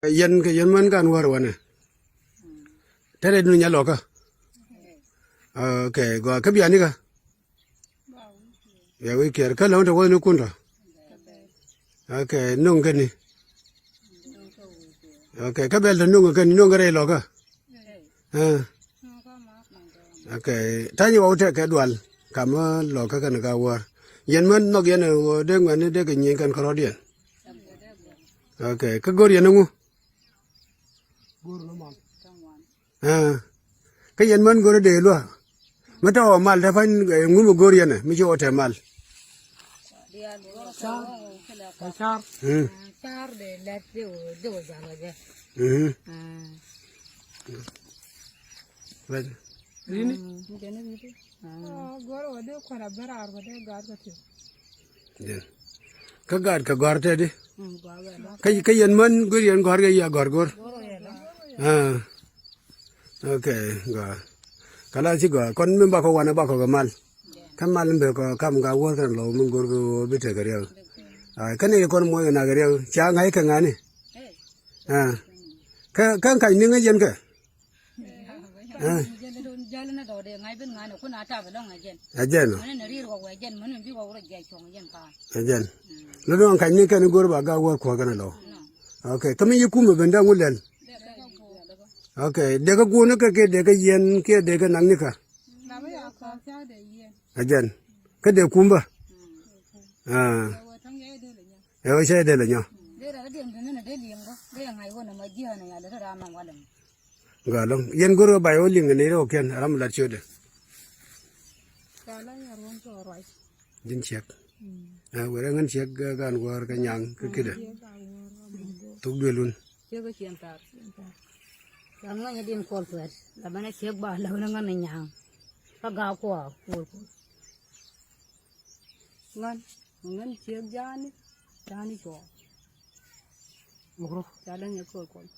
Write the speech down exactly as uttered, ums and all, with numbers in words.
Yɛn kɛ yɛn män kan wär wanɛ. Tɛrɛ dun nya lɔkä. Ok, gɔaa kä bianikä. Ya wi̱i̱ kiɛr kä lɔ̱ŋ tɛ wä ni kun tɔ. Ok, nuŋ käni. Ok, kä bɛl tɛ nuŋ käni, nuŋ kä rɛy lɔkä. Aa. Ok, ta̱ny wä wä tɛk kɛ dual. Kam lɔkä kɛn ka wäär. Yɛn män nhɔk yɛn ɛ wä dee ŋuɛ̈tni dee kɛ nyieny kɛn kärɔ̱diɛn. Ok, kä go̱r yɛn ɛŋu? Aa. Kä yɛn män go̱r dee lua̱. Mi tɔ̱ wä mal te pa̱ny, eh, ŋu mi go̱r yɛn ɛ mi ci wä te mal. Car. Car. Mm. Car de lɛt de wä, de wä jal wä jɛ. Mm. Ah. Right. Rini? Mm, jɛn rini. Ah. Oh, go̱r wä de kuan a bɛ raar wä de gaat kä ti. Jɛn. Kä gaat kɛ gɔ̱a̱r tɛt di. Mm, gɔ̱a̱r wä de. Kä, kä yɛn män go̱r yɛn gɔ̱a̱r kɛ yia gɔ̱a̱r go̱r. Go̱r wä de. Ah. Ok, gɔaa. Kala ci gɔaa. Kɔn mi bakɔ wanɛ bakɔ kɛ mal. Kä mal mi bekɔ kam ka wäth kɛn lɔ mi go̱r kɛ ɣöö bi tekɛ riɛk. Aa, kɛn i̱ kɔn muɔc kɛ nak riɛk. Ca ŋa̱c kɛ ŋa̱ni. Aa. Kä, kä kac niŋ ɛ jɛn kɛ. Aa. Ɛ jɛn ɔ. Ɛ jɛn. Lɔ duɔ̱ŋ kac niŋ kɛn go̱r ba gak wäth kuɔ̱k kɛn lɔ. Ok, kä mi yi kumɛ ben dee ŋu lɛl. Ok, dee kä guun kä kiɛ dee kä yɛn kiɛ dee kä naŋ nikä. Ɛ jɛn. Kä dee kumbä. Aa. Ɛ wä cɛ dee lɛ nyɔ. Gaa lɔŋ. Yɛn go̱r kä bay wä liŋ ni rɛw kiɛn ram lat ciötdɛ. Ji̱n ciɛk. Ɛ wërɛ ŋän ciɛk gan wäär kä nyaŋ kä kidɛ. Thuk duël wun. Ciek kä ciɛn thar. Ca ŋäcä din kuɔl thuɛt la bänä ciek ba la bänä ŋän ni nyaŋ. Kä gaak kuɔ kuɔl kuɔl. Ŋän, ŋän ciek ja̱a̱ni, ja̱a̱ni cuɔɔk. Mukru ca läŋ yɛ kuɔl kuɔl.